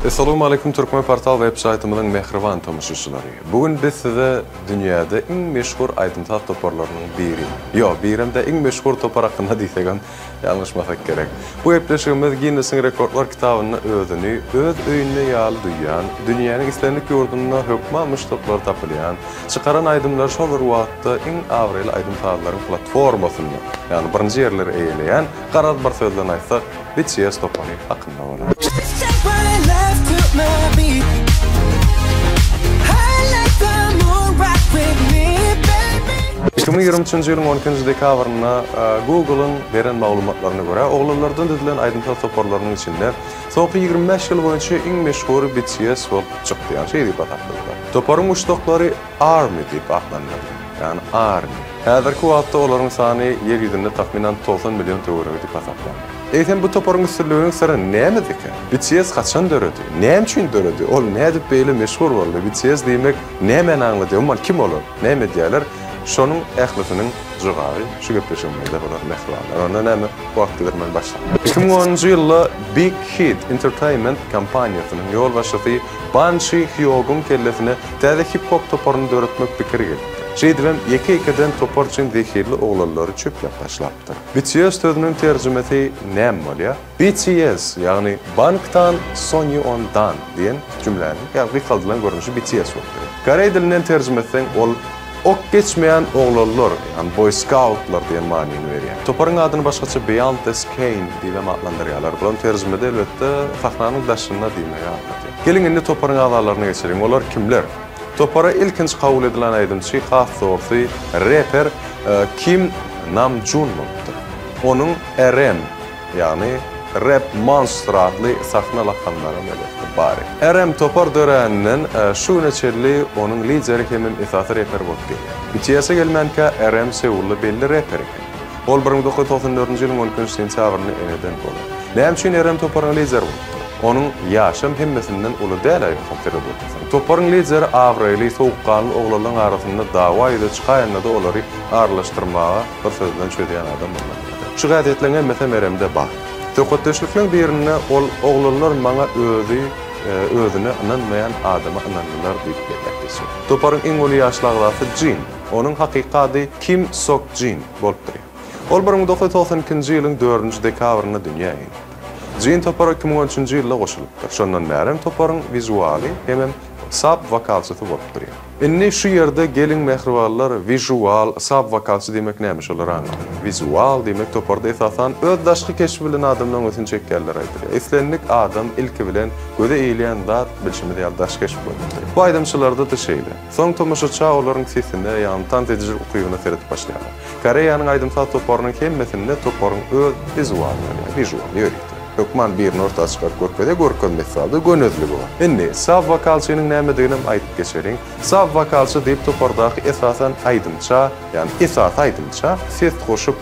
Essalawmaleýkum Türkmenportal web saýtymyzyň mähriban tomaşaçylary! Bu gün biz size dünýäde iň meşhur aýdym-saz toparlarynyň biri, ýo, birem-de iň meşhur topar hakynda diýsegem ýalňyşmasak gerek. Bu gepleşigimiz Ginnesiň rekordlar kitabynda özüni öz öýünde ýaly duýýan, dünýäniň islendik ýurdunda hökman muşdaklary tapylýan, çykaran aýdymlary şol bir wagtda iň abraýly aýdym-sazlaryň platformasynda, ýagny birinji ýerleri eýeleýän, garaz bir sözden aýtsak, BTS topary hakynda bolar. 2023-nji ýylyň on ikinji dekabrynda Google-yň beren maglumatlaryna görä, oglanlardan düzülen aýdym-saz toparlarynyň içinde soňky 25 ýyl boýunça iň meşhury BTS bolup çykdy, ýagny şeý diýip hasapladylar. Toparyň muşdaklary ARMY diýip atlandyrylýar, ýagny Army. Häzirki wagtda olaryň sany Ýer ýüzünde takmynan 90 million töweregi diýip hasaplanýar. Eýsem bu toparyň üstünliginiň syry nämedekä? BTS haçan döredi? Näme üçin döredi? Ol nädip beýle meşhur boldy? BTS diýmek nämäni aňladýar? Umuman kim olar? Näme edýärler? Şonuň ählisiniň jogaby şu gepleşigimizde bolar mähribanlar. Onda näme, wagt gidirmän başlalyň. 2010-njy ýylda Big Hit Entertainment kompaniýasynyň ýolbaşçysy Ban Şi Hýogyň kellesine täze hip-hop toparyny döretmek pikiri gelipdir. Şeýdibem ýeke-ýekeden topar üçin zehinli oglanlary çöpläp başlapdyr. BTS sözüniň terjimesi näme bolýar? BTS, ýagny Bangtan Sonyeondan diýen jümläniň, ýagny gysgaldylan görnüşi BTS bolup durýar. Koreý dilinden terjime etseň, ol Ok geçmeýän oglanlar, ýagny boý skautlar diýen manyny berýär. Toparyň adyny başgaça Beyond the Scene diýibem atlandyrýarlar. Bulam terjimede elbetde sahnanyň daşynda diýmegi aňladýar. Geliň indi toparyň agzalaryna geçeliň. Olar kimler? Topara ilkinji kabul edilen aýdymçy, has dogrusy reper Kim Namjun bolupdyr. Onuň RM, ýagny Rap Monster atly sahna lakamlaram elbetde bar. RM topar döräninden şu güne çenli onuň lideri hemem esasy reperi bolup gelýär. BTS-e gelmänkä RM Seulda belli reper eken. Ol 1994-nji ýylyň on ikinji sentýabrynda eneden bolan. Näme üçin RM toparyň lideri bolupdyr? Onuň ýaşam hemmesinden uly däl-ä ýogsam seredip otursaň. Toparyň lideri abraýly, sowukganly oglanlaryň arasynda dawa ýüze çykaýanda-da olary aralaşdyrmaga bir söz bilen çözýän adam bolmaly. Şu häsiýetleriň hemmesem RM-de bar. Söhbetdeşlikleriň birinde ol Oglanlar maňa özi özüne ynanmaýan adama ynandylar diýip belläp geçýär. Toparyň iň uly ýaşly agzasy Jin. Onuň hakyky ady Kim Sok Jin bolup durýar. Ol 1992-nji ýylyň dördünji dekabrynda dünýä inipdir. Jin topara 2013-nji ýylda goşulypdyr. Şondan bärem toparyň wizualy hemem sub wokalçysy bolup durýar. Indi şu ýerde geliň mähribanlar wižual, sub wokalçy diýmek näme şolary aňladyň. Wizual diýmek toparda esasan öz daşky keşbi bilen adamlaryň ünsüni çekýänlere aýdylýar. Islendik adam ilki bilen göze ilýän zat bilşimiz ýaly daş keşbi bolup durýar. Bu aýdymçylarda-da şeýle. Soň tomaşaça olaryň sesine, ýagny tans edijilik ukybyna seredip başlaýarlar. Koreýanyň aýdym-saz toparynyň hemmesinde toparyň öz wizualy bolýar, wižual, ýörite. Hökman birini orta çykaryp görkezýär, görkezmesi zady, gönezligi bar. Indi, sub wokalçynyň nämediginem aýdyp geçeliň. Sub wokalçy diýip topardaky esasan aýdymça, ýagny esasy aýdymça ses goşup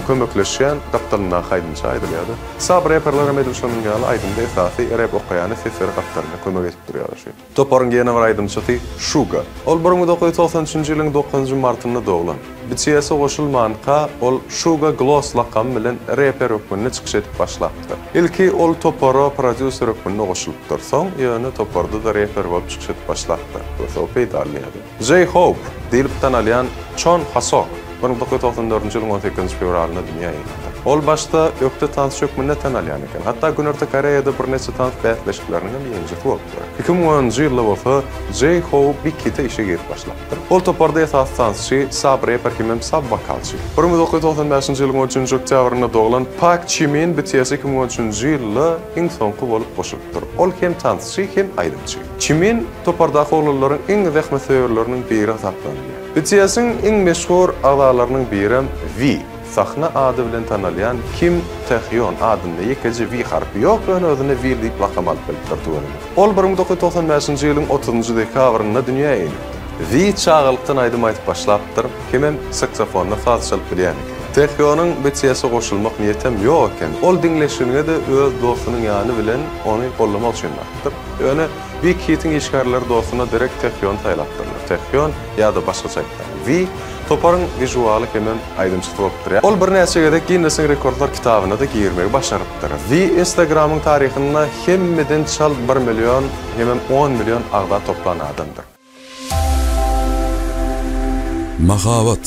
kömekleşýän gapdalyndaky aýdymça aýdylýar-da. Sub reperler hem edil şonuň ýaly aýdymda esasy rep okaýana ses berip gapdalynda kömek edip durýarlar şeýdip. Toparyň ýene bir aýdymçysy Şuga. Ol 1993-nji ýylyň dokuzynjy martynda doglan. BTS-e goşulmanka, ol Şuga Gloss lakamy bilen reper hökmünde çykyş edip başlapdyr. Ilki ol topara prodýuser hökmünde goşulypdyr. Soň ýöne toparda-da reper bolup çykyş edip başlapdyr. Görse o peýdaly ýa-da. J-Hope diýlip tanalýan Çon Hasok 1994-nji ýylyň on sekizinji fewralynda dünýä inipdir. Ol başda ökde tansçy hökmünde tanalýan eken. Hatda Günorta Koreýada birnäçe tans bäsleşikleriniň hem ýeňijisi bolupdyr. 2010-njy ýylda bolsa J-Hope Big Hit-e işe girip başlapdyr. Ol toparda esasy tansçy, sub-reper hemem sub-wokalçy. 1995-nji ýylyň on üçünji oktýabrynda doglan Pak Çimin BTS-e 2013-nji ýylda iň soňky bolup goşulypdyr. Ol hem tansçy, hem aýdymçy. Çimin topardaky oglanlaryň iň zähmetsöýerleriniň biri hasaplanylýar. BTS-iň iň meşhur agzalarynyň birem V, sahna ady bilen tanalýan Kim Taehyun adynda ýekeje V harpy ýok, ýöne özüne V diýip lakam alyp bilipdir tüweleme. Ol 1995-nji ýylyň otuzynjy dekabrynda dünýä inipdir. V çagalykdan aýdym aýdyp başlapdyr, hemem saksofonda saz çalyp bilýän eken. Taehyonyň BTS-e goşulmak niýetem ýok eken. Ol diňleşigine-de öz dostunyň ýany bilen ony gollamak üçin barypdyr. Ýöne Big Hit-iň işgärleri dostuna derek Taehyony saýlapdyrlar. Taehyun, ýa-da başgaça aýtsak, V. Toparyň wižualy hemem aýdymçysy bolup durýar. Ol birnäçe gezek Ginnesiň rekordlar kitabyna-da girmegi başarypdyr. V Instagramyň taryhynda hemmeden çalt bir million hemem on million agza toplan adamdyr. Mahabat.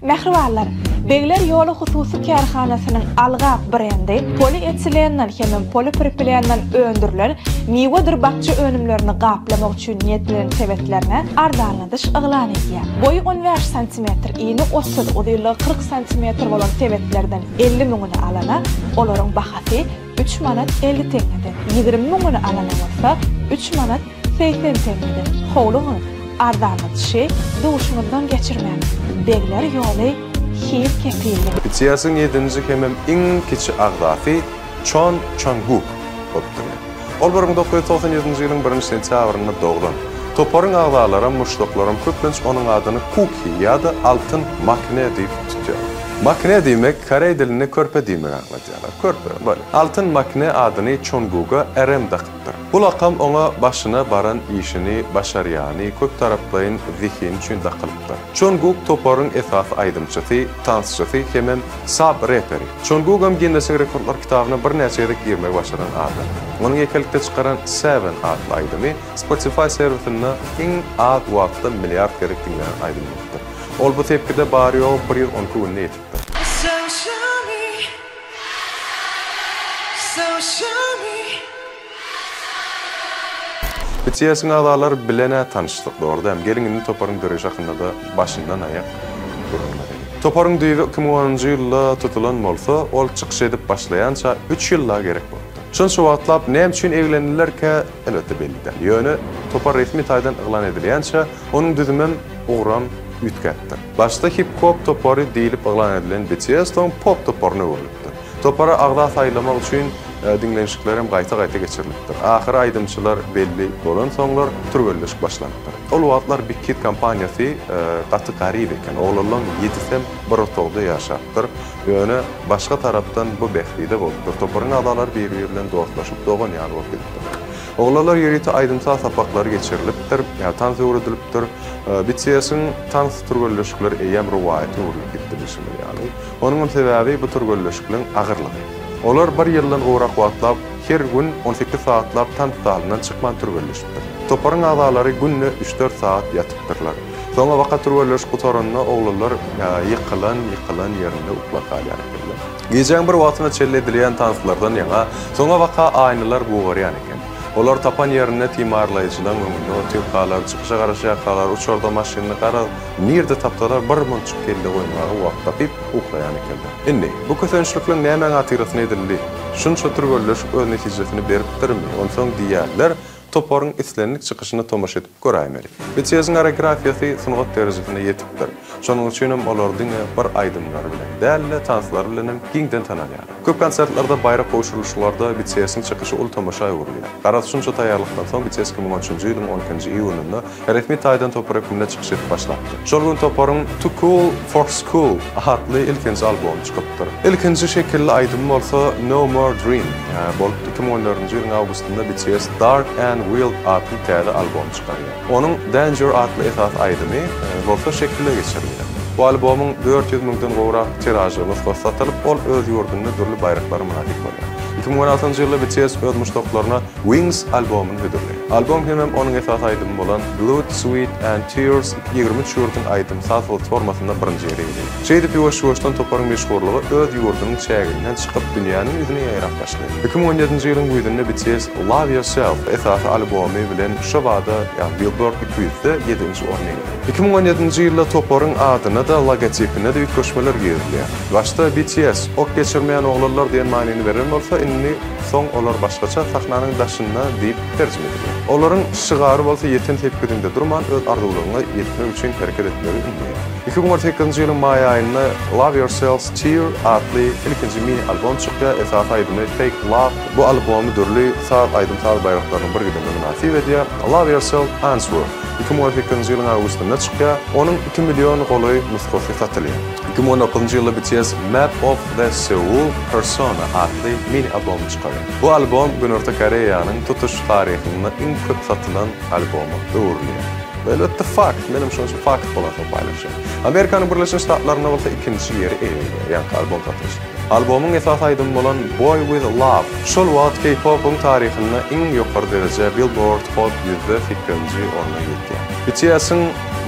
Mähribanlar! Begler ýoly hususy kärhanasynyň Algap brendi polietilenden hemem polipropilenden öndürilen miwedir bakja önümlerini gaplamak üçin niýetlenen sebetlerine arzanladyş yglan edýär. Boýy 15 santimetr, ini 30, uzynlygy 40 santimetr bolan sebetlerden 50 müňüni alana olaryň bahasy üç manat 50 teňňeden, 20 müňüni alana bolsa üç manat 80 teňňeden. Howlugyň, arzanladyşy duşuňyzdan geçirmäň. Begler ýoly hil kepilli. BTS-iň ýedinji hemem iň kiçi agzasy Çon Çonguk bolup durýar. Ol 1997-nji ýylyň birinji sentýabrynda doglan. Toparyň agzalaram, muşdaklaram köplenç onuň adyny Kuki ýa-da Altyn Makne diýip tutýar. Makne diýmek koreý dilinde körpe diýmegi aňladýarlar. Körpe, bolýar. Altyn Makne adyny Çonguga RM dakypdyr. Bu lakam oňa başyna baran işini başarýany, köptaraplaýyn zehini üçin dakylypdyr. Çonguk toparyň esasy aýdymçysy, tansçysy hemem sab reperi. Çongugam Ginnesiň rekordlar kitabyna birnäçe gezek girmegi başaran adam. Onuň ýekelikde çykaran Seven atly aýdymy Spotify serwisinde iň az wagtda milliard gezek diňlenen aýdym bolupdyr. Ol bu sepgide bary-ýogy 112 günde ýetipdir. So show me So show me. BTS-iň agzalary bilen-ä tanyşdyk, dogry dälmi? Geliň indi toparyň döreýşi hakynda-da başyndan aýak gürrüň bereliň. Toparyň düýbi 2010-njy ýylda tutulan bolsa, ol çykyş edip başlaýança üç ýyl dagy gerek bolupdyr. Şonça wagtlap näme üçin eglendilerkä, elbetde belli däl. Ýöne topar resmi taýdan yglan edilýänçä, onuň düzümem, ugram üýtgäpdir. Başda hip-hop topary diýlip yglan edilen BTS soň pop toparyna öwrülipdir. Topara agza saýlamak üçin diňlenişikler hem gaýta-gaýta geçirilipdir. Ahyry aýdymçylar belli bolansoňlar türgenleşik başlanypdyr. Ol wagtlar Big Hit kompaniýasy gaty garyp eken. Oglanlaryň ýedisem bir otagda ýaşapdyr. Ýöne başga tarapdan bu bähbide bolupdyr. Toparyň agzalary bir-biri bilen dostlaşyp, dogan ýaly bolup gidipdirler. Oglanlar ýörite aýdym-saz sapaklary geçirilipdir, tans öwredilipdir. BTS-iň tans türgenleşikleri eýýäm rowaýata öwrülip gitdi bilşimiz ýaly. Onuňam sebäbi bu türgenleşikleň agyrlygy. Olar bir ýyldan gowrak wagtlap her gün 18 sagatlap tans zalyndan çykman türgenleşipdir. Toparyň agzalary günde üç-dört sagat ýatypdyrlar. Soňabaka türgenleşik gutaranda oglanlar ýykylan ýykylan ýerinde uklap galýan ekenler. Gijäň bir wagtyna çenli edilýän tanslardan ýaňa soňabaka aýnalar bugarýan eken. Olar tapan ýerinde timarlaýjylaň öňünde otyrkalar, çykyşa garaşýarkalar, uçarda, maşynda, garaz, nirde tapsalar bir monjuk kelle goýmaga wagt tapyp uklaýan ekenler. Indi, bu kösençlikleň nämäň hatyrasyna edildi? Şunça türgenleşik öz netijesini beripdirmi? Onsoň diýýärler, toparyň islendik çykyşyna tomaşa edip göräýmeli. BTS-iň goreografiýasy sungat derejesine ýetipdir. Şonuň üçinem olar diňe bir aýdymlary bilen däl-de, tanslary bilenem giňden tanalýarlar. Köp konsertlerde, baýrak gowşurylyşlarda BTS-iň çykyşy uly tomaşa öwrülýär. Garaz, şunça taýýarlykdan soň BTS 2013-nji ýylyň on ikinji iýunynda resmi taýdan topar hökmünde çykyş edip başlapdyr. Şol gün toparyň Too Cool For School atly ilkinji albomy çykypdyr. Ilkinji şekilli aýdymy bolsa No More Dream bolupdy. 2014-nji ýylyň awgustynda BTS Dark and Wild atly täze albomy çykarýar. Onuň Danger atly esasy aýdymy bolsa şekile geçirilýär. Bu albomyň 400 müňden gowrak tiražly nusgasy satylyp, ol öz ýurdunda dürli baýraklara mynasyp bolýar. 2016-njy ýylda BTS öz muşdaklaryna Wings albomyny hödürleýär. Albom hemem onuň esasy aýdymy bolan Blood, Sweat and Tears 23 ýurduň aýdym-saz platformasynda birinji ýeri eýeleýär. Şeýdip ýuwaş-ýuwaşdan toparyň meşhurlygy öz ýurdunyň çäginden çykyp, dünýäniň ýüzüne ýaýrap başlaýar. 2017-nji ýylyň güýzünde BTS Love Yourself esasy albomy bilen şobada, ýagny Billboard 200-de ýedinji orny eýeledi. 2017-nji ýylda toparyň adyna-da, logotipine-de üýtgeşmeler girizilýär. Başda BTS, ok geçirmeýän oglanlar diýen manyny beren bolsa, indi soň olar başgaça, sahnanyň daşynda diýip terjime edilýär. Olaryň şygary bolsa ýeten sepgidiňde durman, öz arzuwlaryňa ýetmek üçin hereket etmegi ündeýär. 2018-nji ýylyň maý aýynda Love Yourself Tear atly ilkinji mini albom çykýar, esasy aýdymy Fake Love bu albomy dürli saz aýdym-saz baýraklarynyň bir gidenine mynasyp edýär. Love Yourself Answer 2018-nji ýylyň awgustynda çykýar, onuň iki million golaý nusgasy satylýar. 2019-njy ýylda BTS Map of the Seoul Persona atly mini albomy çykarýar. Bu albom Günorta Koreýanyň tutuş taryhynda iň köp satylan alboma öwrülýär. Bu elbetde fakt, menem şonuň üçin fakt bolansoň paýlaşýan. Amerikanyň Birleşen Ştatlarynda bolsa ikinji ýeri eýeleýär, ýaňky albom satylyşynda. Albomyň esasy aýdymy bolan Boy With Luv şol wagt K-pop-yň taryhynda iň ýokary dereje Billboard Hot ýüzde sekizinji orna ýetýär. BTS-iň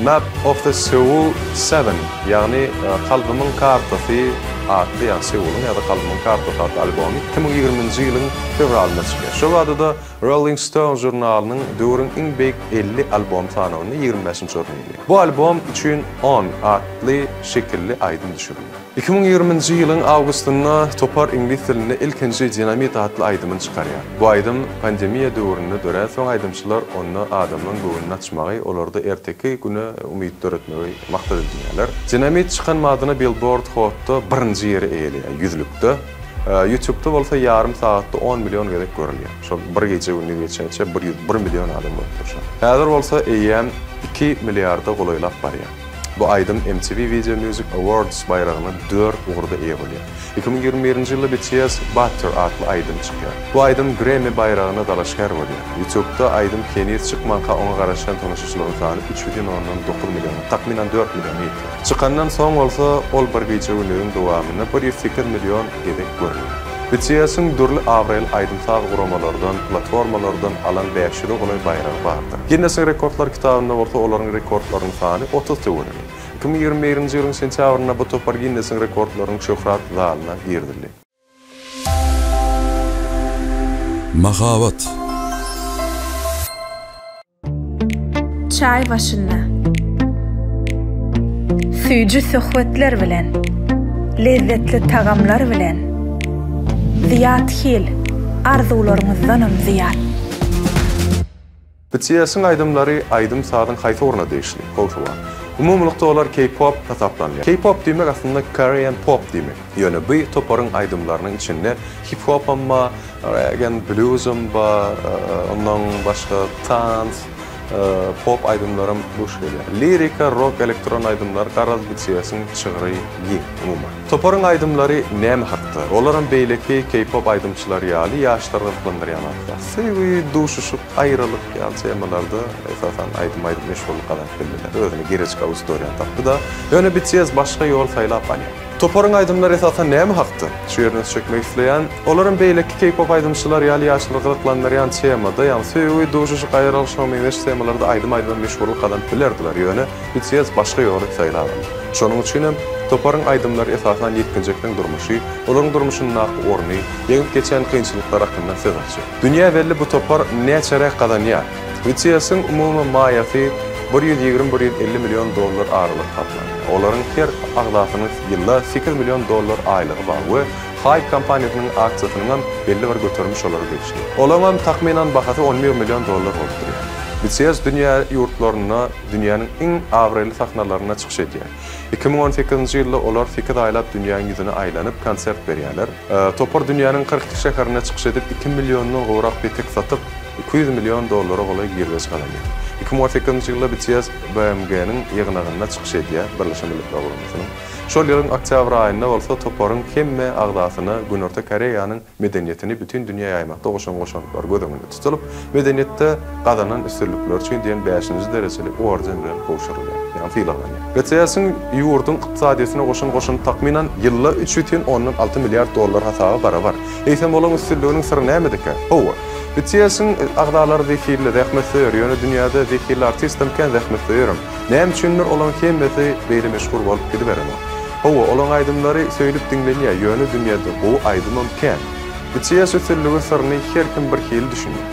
Map of the Seoul Seven, ýagny Kalbymyň kartasy atly, ýagny Seulyň ýa-da Kalbymyň kartasy atly albomy 2020-nji ýylyň fewralynda çykýar. Şol bada-da Rolling Stone žurnalynyň döwrüň iň beýik 50 albomy sanawynda 25-nji orny eýeleýär. Bu albom üçin On atly şekilli aýdym düşürilýär. 2020-nji ýylyň awgustynda topar iňlis dilinde ilkinji Dinamit atly aýdymyny çykarýar. Bu aýdym pandemiýa döwründe döränsoň aýdymçylar onda adamlaryň göwnüni açmagy, olarda erteki güne umyt döretmegi maksat edinýärler. Dinamit çykan badyna Billboard Hot-da birinji ýeri eýeleýär, ýüzlükde. Ýutubda bolsa ýarym sagatda on million gezek görülýär. Şol bir gije-gündiz geçençe 101 million adam görüpdir şony. Häzir bolsa eýýäm iki milliarda golaýlap barýar. Bu aýdym MTV Video Music Awards baýragyna dört ugurda eýe bolýar. 2021-nji ýylda BTS Butter atly aýdym çykýar. Bu aýdym Grammy baýragyna dalaşgär bolýar. Ýutubda aýdym heniz çykmanka oňa garaşýan tomaşaçylaryň sany 3,9 milliona, takmynan dört milliona ýetýär. Çykandan soň bolsa ol bir gije-gündiziň dowamynda 108 million gezek görülýär. BTS-iň dürli abraýly aýdym-saz guramalardan, platformalardan alan bäş ýüze golaý baýragy bardyr. Ginnesiň rekordlar kitabynda bolsa olaryň rekordlarynyň sany 30 töweregi. 2021-nji ýylyň sentýabrynda bu topar Ginnesiň rekordlarynyň şöhrat zalyna girizildi. Mahabat. Çaý başynda. Süýji söhbetler bilen, lezzetli tagamlar bilen, Zyýat Hil, arzuwlaryňyzdanam zyýat. BTS-iň aýdymlary aýdym-sazyň haýsy ugruna degişli? Gowy sowal. Umumylykda olar K-pop hasaplanýar. K-pop diýmek aslynda Korean pop diýmek. Ýöne bu toparyň aýdymlarynyň içinde hip-hopam bar, reggae, blýuzam bar, ondan başga tans, pop aýdymlaram duş gelýär. Lirika, rok, elektron aýdymlar, garaz BTS-iň çygry giň umuman. Toparyň aýdymlary näme hakda? Olaram beýleki K-pop aýdymçylary ýaly ýaşlary gyzyklandyrýan zatlar. Söýgi, duşuşyk, aýralyk ýaly temalarda esasan aýdym aýdyp meşhurlyk gazanyp bildiler. Özüne gerejik auditoriýany tapdy-da. Ýöne BTS başga ýol saýlap alýar. Toparyň aýdymlary esasan näme hakda? Şu ýerine üns çekmek isleýän, olaram beýleki K-pop aýdymçylary ýaly ýaşlary gyzyklandyrýan temada, ýagny söýgi, duşuşyk, aýralyk şuňa meňzeş temalarda aýdym aýdybam meşhurlyk gazanyp bilerdiler, ýöne BTS başga ýoly saýlap aldy. Şonuň üçin hem, toparyň aýdymlary esasan ýetginjekleriň durmuşy, olaryň durmuşyndaky orny, ýeňip geçýän kynçylyklary hakynda söz açýar. Dünýä belli bu topar näçeräk gazanýar? BTS-iň umumy maýasy 120-150 million dollar aralygy hasaplanýar. Olaryň her agzasynyň ýylda 8 million dollar aýlygy bar we Hybe kompaniýasynyň aksiýasynyňam belli bir göterimi şolara degişli. Olaňam takmynan bahasy 11 million dollar bolup durýar. BTS dünýä ýurtlarynda dünýäniň iň abraýly sahnalarynda çykyş edýär. 2018-nji ýylda olar sekiz aýlap dünýäň ýüzüne aýlanyp, konsert berýärler. Topar dünýäniň 42 şäherinde çykyş edip, iki milliondan gowrak petek satyp, 200 million dollara golaý girdeji gazanýar. 2018-nji ýylda BTS BMG-niň ýygnagynda çykyş edýär, Birleşen Milletler Guramasynyň. Şol ýylyň oktýabr aýynda bolsa toparyň hemme agzasyna Günorta Koreýanyň medeniýetini bütin dünýä ýaýmakda goşan goşantlary göz öňünde tutulyp, medeniýetde gazanan üstünlikleri üçin diýen bäşinji derejeli orden bilen gowşurylýar, ýagny sylaglanýar. BTS-iň ýurduň ykdysadyýetine goşan goşandy takmynan ýylda üç bütin ondan alty milliard dollar hasaba barabar. Eýsem olaryň üstünliginiň syry nämedekä? Hawa, BTS-iň agzalary zehinli, zähmetsöýer, ýöne dünýäde zehinli artistem kän, zähmetsöýerem. Näme üçindir olaryň hemmesi beýle meşhur bolup gidiberenok. Hawa, olaň aýdymlary söýlüp diňlenýär, ýöne dünýäde gowy aýdymam kän. BTS üstünligi syryny her kim bir hili düşünýär.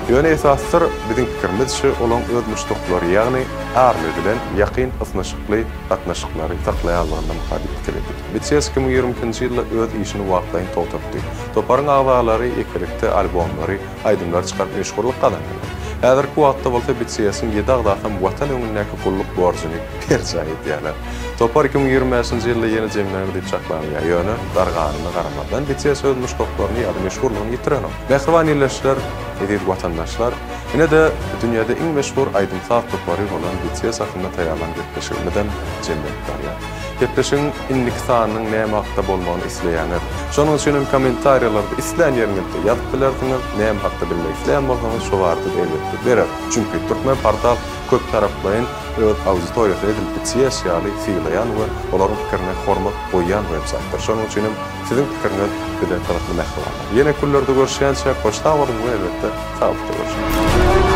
Ýöne esasy syr, biziň pikirimizçe, olaň öz muşdaklary, ýagny ARMY bilen ýakyn ysnyşykly gatnaşyklary saklaýanlygyndamyka diýip pikir edýän. BTS 2022-nji ýylda öz işini wagtlaýyn togtatdy. Toparyň agzalary ýekelikde albomlary, aýdymlary çykaryp meşhurlyk gazandylar. Häzirki wagtda bolsa BTS-iň ýedi agzasam Watan öňündäki gulluk borjuny berjaý edýärler. Topar 2025-nji ýylda ýene jemlener diýip çaklanylýar. Ýöne darganyna garamazdan BTS öz muşdaklaryny ýa-da meşhurlygyny ýitirenok. Mähriban ildeşler, eziz watandaşlar, ine-de dünýäde iň meşhur aýdym-saz topary bolan BTS hakynda taýýarlan gepleşigimizem jemlenip barýar. Gepleşigiň indiki sanynyň näme hakda bolmagyny isleýäňiz? Şonuň üçin hem kommentariýalarda islän ýeriňizde ýazyp bilersiňiz. Näme hakda bilmek isleýän bolsaňyz şo barada-da elbetde bereris. Çünki Türkmen portal. Köptaraplaýyn öz auditoriýasyny edil BTS ýaly sylaýan we olaryň pikirine hormat goýýan websaýtdyr. Şonuň üçin hem siziň pikiriňiz bize gyzykly mähribanlar. Ýene günlerde görüşýänçäk hoş sag boluň we elbetde saglykda görüşeliň.